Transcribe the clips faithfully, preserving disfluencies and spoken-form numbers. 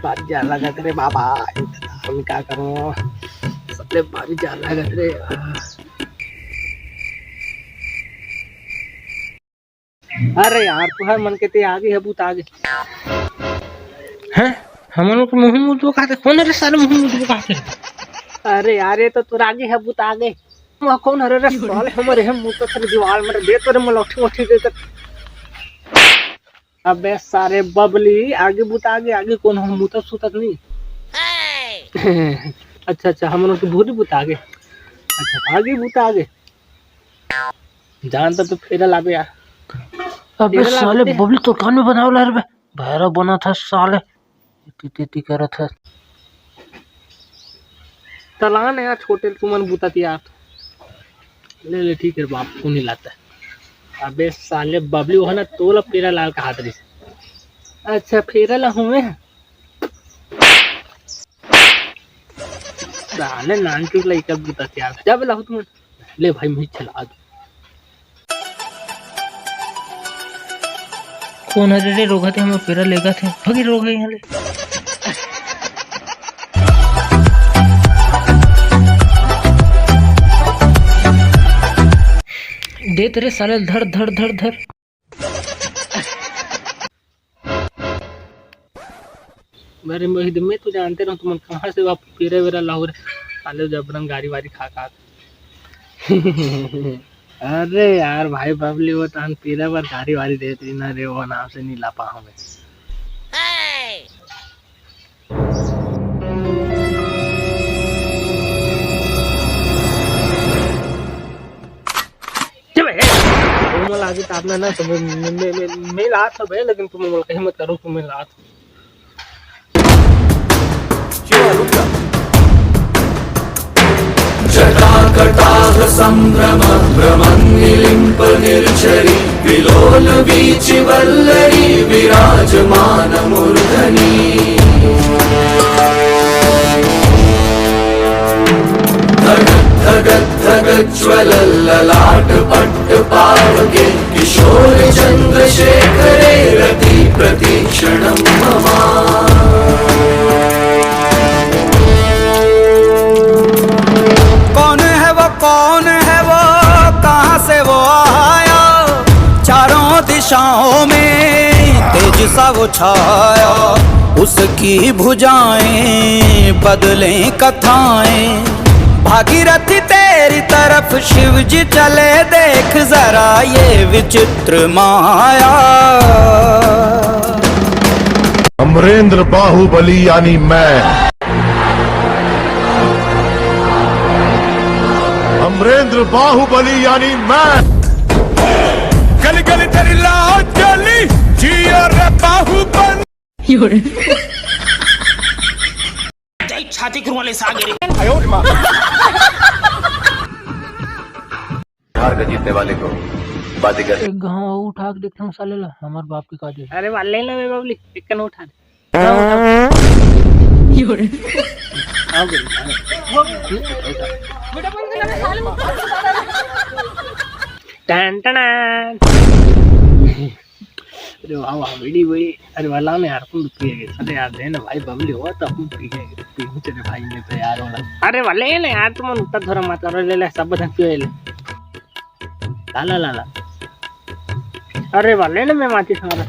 बारी जान लागत रे बाबा, हम का करूं, सबले बारी जान लागत रे। अरे यार, तुहर मन के ते आगे हे, भूत आगे। हैं? हमन के मुंह मुंह तो कहते, कौन रे साले मुंह मुंह तो कहते? अरे यार, ये तो तोर आगे हे, भूत आगे। वहाँ कौन हरे रे साले, हमरे हे मुंह तो सर दीवार में दे तोरे मुंह लौठी मोठी दे कर। अबे सारे बबली, आगे भूत आगे, आगे कौन हो, मुंह तो सुतत नहीं। अच्छा, अच्छा, हमन के भूरी भूत आगे। अच्छा, आगे भूत आगे। जान तो, तो फेरा लाबे यार। अबे तेरा साले लागते हैं। बबली तो कान में बनावला रे बे। भैरव बना था साले। टी टी टी करत है। तलान यार छोटे तुमन बुतात यार। ले ले ठीक है बाप, तू नहीं लाता। अबे साले बबली वो है ना तोला फेरा लाल का हाथ रही। अच्छा फेरा ला हुए। साले नानचुक लइका बुतात यार। जब लाहू तुमन। ले भाई, मैं चला दू। कौन हरे रे रोगत हे, हमर पेरा लेगत हे। भगी रोग हे यहाँ ले। दे तेरे साले धर, धर, धर, धर। अरे मोहित, मैं तो जानते रहूं तुमन कहाँ से आप पेरा वेरा लाओ रे। साले जबरन गारी वारी खा खा। अरे यार भाई बबली, वो तहन पेरा बर गारी वारी देत रही ना रे, वो नाम से नहीं ला पाऊं मैं। चुप है। तुम मोला आगे तापना ना, तो मैं, मैं, मैं, मैं, मैं लात हूँ बे, लेकिन तुम मोला कहीं मत करो, तुम मैं लात हूँ। जटाकटाह संभ्रम भ्रमन्निलिम्प निर्झरी विलोल वीचि वल्लरी विराजमान मूर्धनी। धगत धगत धगत ज्वलल्ललाट पट्ट पावके किशोर चंद्रशेखरे रति प्रतीक्षणं मम। कौन है वो, कौन है वो, कहाँ से वो आया? चारों दिशाओं में तेज सा वो छाया। उसकी भुजाएं बदलें कथाएं। भागीरथी तेरी तरफ शिव जी चले, देख जरा ये विचित्र माया। अमरेंद्र बाहुबली यानी मैं। अमरेंद्र बाहुबली यानी मैं। गली गली तेरी लाज गली, जियो रे बाहुबली। तेरी छाती खुरवा ले सागे रे। हार का जीतने वाले को बाजीगर। एक घाव उठा के देखता हूँ साले ला, हमार बाप की काजे। अरे वाले ना बे बबली, एक कन उठा दे। आओ बे, आओ। टन टन। अरे वाह, वाह, बड़ी, बड़ी। अरे वाला ने यार, तुम पिए गए। अरे यार, देना भाई, बबली हो तो हम पिए गए। पीहूं तेरे भाई ने तो यार वाला। अरे वाले ने यार, तुम उत्तर धर्म मत करो, ले ले, सब बदन पिए ले। ला, ला, ला, ला। अरे वाले ने मैं माचिस मारा।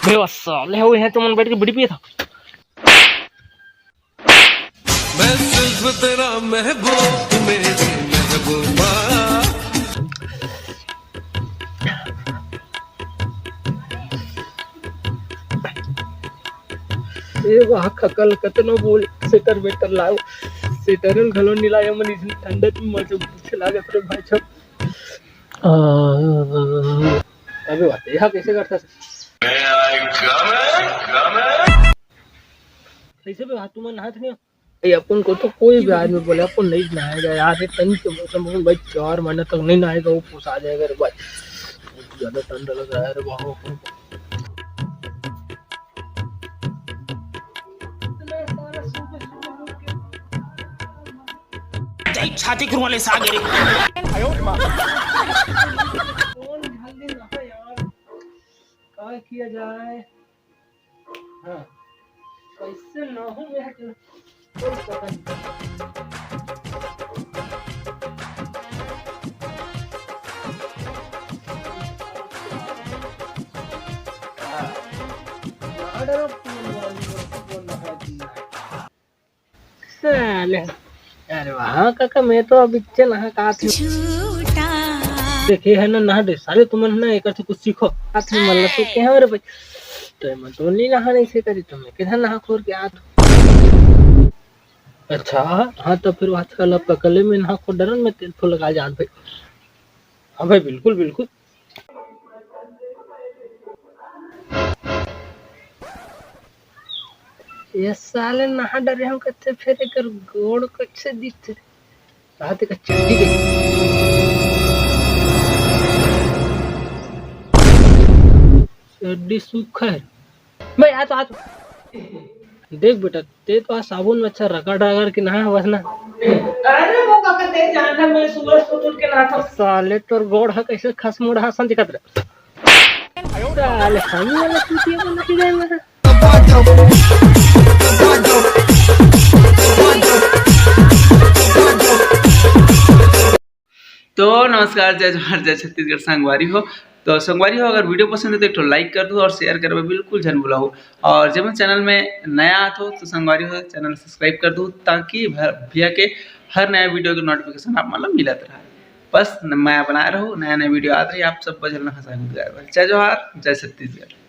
बे साले हो, यहाँ तुमन बैठ के बीड़ी पिए था। मैं सिर्फ तेरा महबूब, तू मेरी महबूबा। ए वाह, खकल कतनो बोल, सेटर बेटर लाओ। सेटर घलो नी लायो, मन इतनी ठंडा तुम मजे पूछे लागत रे भाई साहब। अबे वाह, ये कैसे करता है? कैसे बे, हाथ तुमन हाथ नहीं। ए, अपन को तो कोई भी आदमी बोले, अपन नहीं नहाएगा यार, ये ठंड के मौसम में भाई चार महीने तक नहीं नहाएगा, वो पोसा जाएगा रे भाई। बहुत ज्यादा ठंड लग रहा है रे बाबा अपन को। तेरी छाती खुरवा ले सागे रे। कौन जल्दी नहा यार, का किया जाए? हाँ, कैसे नहाऊं मैं? कोई पता नहीं। हाँ, नहा डरो, कौन नहा दिया? साले, अरे वाह काका, मैं तो अब इच्चे नहा का थी। देखे है ना, नहा दे साले, तुमन ना एक से कुछ सीखो। आथी मन ला तो कहे रे भाई, तो मैं तो नहीं नहा नहीं से करी, तो मैं किधर नहा खोर के आत। अच्छा, हाँ तो फिर आजकल अब ककले में नहा खोर डरन में तेल फूल लगा जान भाई। हाँ भाई, बिल्कुल बिल्कुल। ये साले नहा डरे हम कथे, फिर एकर गोड़ कैसे दिखते? रात का चड्डी के चड्डी सूखा है। भाई आ तो, आ तो। देख बेटा, ते तो आज साबुन में अच्छा रगड़ रगड़ के नहा बस ना। अरे वो काका, ते जानता मैं सुबह सुबह उठ के नहाता हूँ। साले तोर गोड़ है कैसे खसमुड़ा हसन दिखत रहे। साले हम वाला चूतिया को नहीं गए मेरा। तो नमस्कार, जय जोहार, जय छत्तीसगढ़ संगवारी हो। तो संगवारी हो, अगर वीडियो पसंद है तो एक ठो लाइक कर दो और शेयर करबे बिल्कुल झन भुलाहू। और जब हम चैनल में नया आत हो तो संगवारी हो, चैनल सब्सक्राइब कर दो, ताकि भ-, भैया के हर नया वीडियो के नोटिफिकेशन आप मतलब मिलत रहे। बस न-, नया बनाए रहो, नया नया वीडियो आत रही, आप सब बजल न हंसा। जय जोहार, जय छत्तीसगढ़।